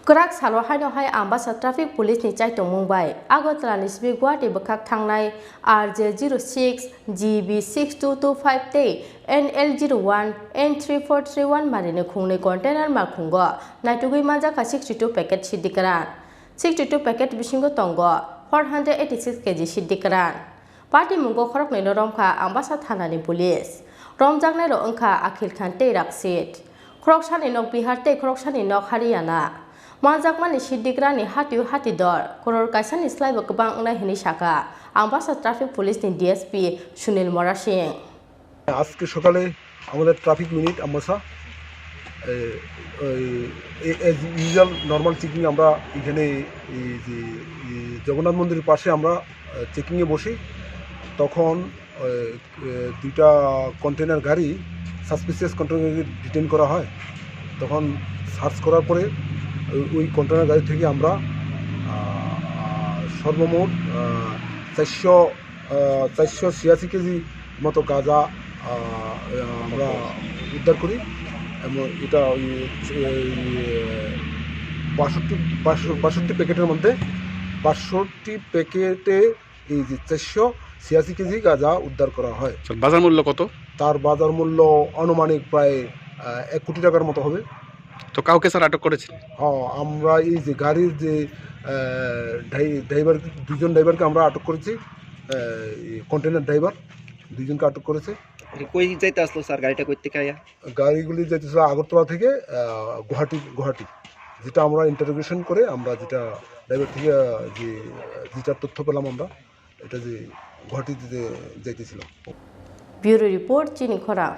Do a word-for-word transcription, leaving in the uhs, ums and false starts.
Kwrak salo haino hai Ambasa Traffic Police ni chaitongmung bai Agartala ni simi Guwahati bwkhak thangnai R J zero six G B six two two five tei N L zero one N three four three one mari ni khungnwi container malkhungo naitugwi manjakha sixty two packet siddi kwran. Sixty two packet bisingo tongo four hundred eighty six K G siddi kwran. Patimungo khoroknwino romkha Ambasa thanani police. Romjaknairok wngkha Akhil Khan tei Rakshit. Khoroksani nok Bihar tei khoroksani nok Haryana. Manjakmani siddikrani hatio hati dor koror kaisani slaibo kwbang wngnai hwnwi sakha Ambasa Traffic Police ni D S P Sunil Mora Singh. আজকে সকালে আমাদের traffic unit Ambassa, এ, ওই, এ, as usual normal checking আমরা এখানে এই যে, এই জগন্নাথ মন্দিরের পাশে আমরা, আহ, চেকিংয়ে বসি। তখন, আহ, আহ, দুইটা কন্টেনার গাড়ি, সাসপিসিয়াস কন্টেনার গাড়ি ডিটেইন করা হয়। তখন সার্চ করার পরে ওই, ওই কন্টেনার গাড়ি থেকে আমরা, আহ, আহ, সর্বমোট, আহ, চারশো আহ, চারশো ছিয়াশি কেজি মতো গাঁজা, আহ, আমরা উদ্ধার করি এবং এটা ওই, ওই বাষট্টি, বাষট্টি, বাষট্টি প্যাকেটের মধ্যে বাষট্টি প্যাকেটে এই যে চারশো ছিয়াশি কেজি গাঁজা উদ্ধার করা হয়। স্যার, বাজার মূল্য কত? তার বাজার মূল্য আনুমানিক প্রায়, আহ, এক কোটি টাকার মতো হবে। তো কাউকে, স্যার, আটক করেছেন? হ্যাঁ, আমরা এই যে গাড়ির যে, আহ, ড্রাই-, ড্রাইভার, দুজন ড্রাইভারকে আমরা আটক করেছি। আহ, এই কন্টেনার ড্রাইভার দুইজনকে আটক করেছে। এটা কই যাইতে আসলো, স্যার? গাড়িটা কই থেকে আয়া? গাড়িগুলি যাইতেছিল আগরতলা থেকে, আহ, গুয়াহাটি, গুয়াহাটি। যেটা আমরা ইন্টারোগেশন করে আমরা যেটা ড্রাইভার থেকে, আহ, যে, যেটা তথ্য পেলাম আমরা, এটা যে গুয়াহাটিতে যাইতেছিল। Bureau report, Chini Khorang.